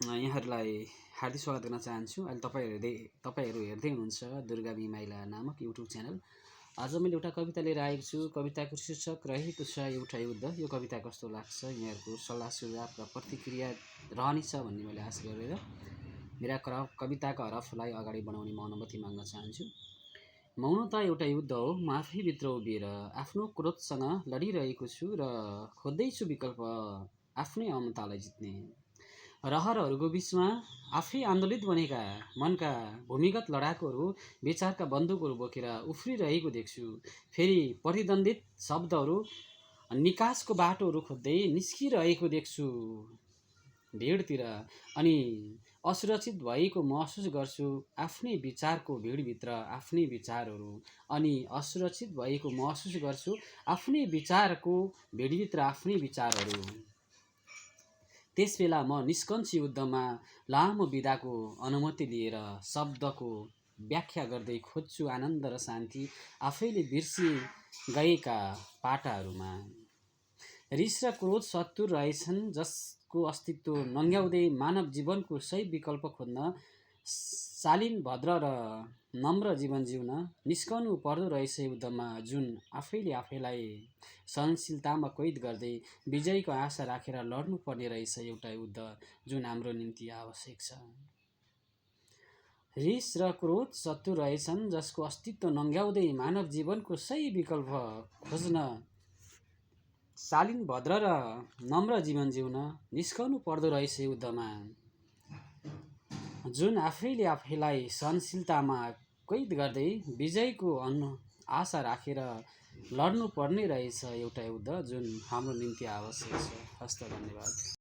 यहाँहरूलाई हार्दिक स्वागत गर्न चाहन्छु। अहिले तपाईहरु हेर्दै हुनुहुन्छ दुर्गा बिमाइला नामक युट्युब च्यानल। आज मैले एउटा कविता लिएर आएको छु। कविताको शीर्षक रहेको छ एउटा युद्ध। यो कविता कस्तो लाग्छ, यहाँहरुको सल्लाह सुझाव र प्रतिक्रिया रहनेछ भन्ने मैले आशा गरेर मेरा कविताका हरफलाई अगाडि बढाउने म अनुमति माग्न चाहन्छु। मौनता एउटा युद्ध हो। म आफै भित्र उभिएर आफ्नो क्रोधसँग लडिरहेको छु र खोज्दैछु विकल्प आफ्नै अमतालाई जित्ने। रहरहरूको बीचमा आफै आन्दोलित बनेका मनका भूमिगत लडाकुहरू विचारका बन्दुकहरू बोकेर उफ्रिरहेको देख्छु। फेरि प्रतिद्वन्दित शब्दहरू निकासको बाटोहरू खोज्दै निस्किरहेको देख्छु भिडतिर। अनि असुरक्षित भएको महसुस गर्छु आफ्नै विचारको भिडभित्र आफ्नै विचारहरू। अनि असुरक्षित भएको महसुस गर्छु आफ्नै विचारको भिडभित्र आफ्नै विचारहरू। त्यसबेला म निस्कन्छु युद्धमा लामो बिदाको अनुमति लिएर। शब्दको व्याख्या गर्दै खोज्छु आनन्द र शान्ति आफैले बिर्सी गएका पाटाहरूमा। रिस र क्रोध शत्रु रहेछन् जसको अस्तित्व नङ्ग्याउँदै मानव जीवनको सही विकल्प खोज्न, शालीन भद्र र नम्र जीवन जिउन निस्कनु पर्दो रहेछ युद्धमा। जुन आफैले आफैलाई सहनशीलतामा कैद गर्दै विजयको आशा राखेर लड्नु पर्ने रहेछ एउटा युद्ध जुन हाम्रो निम्ति आवश्यक छ। रिस र क्रोध शत्रु रहेछन् जसको अस्तित्व नङ्ग्याउँदै मानव जीवनको सही विकल्प खोज्न, शालीन भद्र र नम्र जीवन जिउन निस्कनु पर्दो रहेछ युद्धमा। जुन आफैले आफैलाई सहनशीलतामा कैद गर्दै विजयको आशा राखेर लड्नु पर्ने रहेछ एउटा युद्ध जुन हाम्रो निम्ति आवश्यक छ। हस्त, धन्यवाद।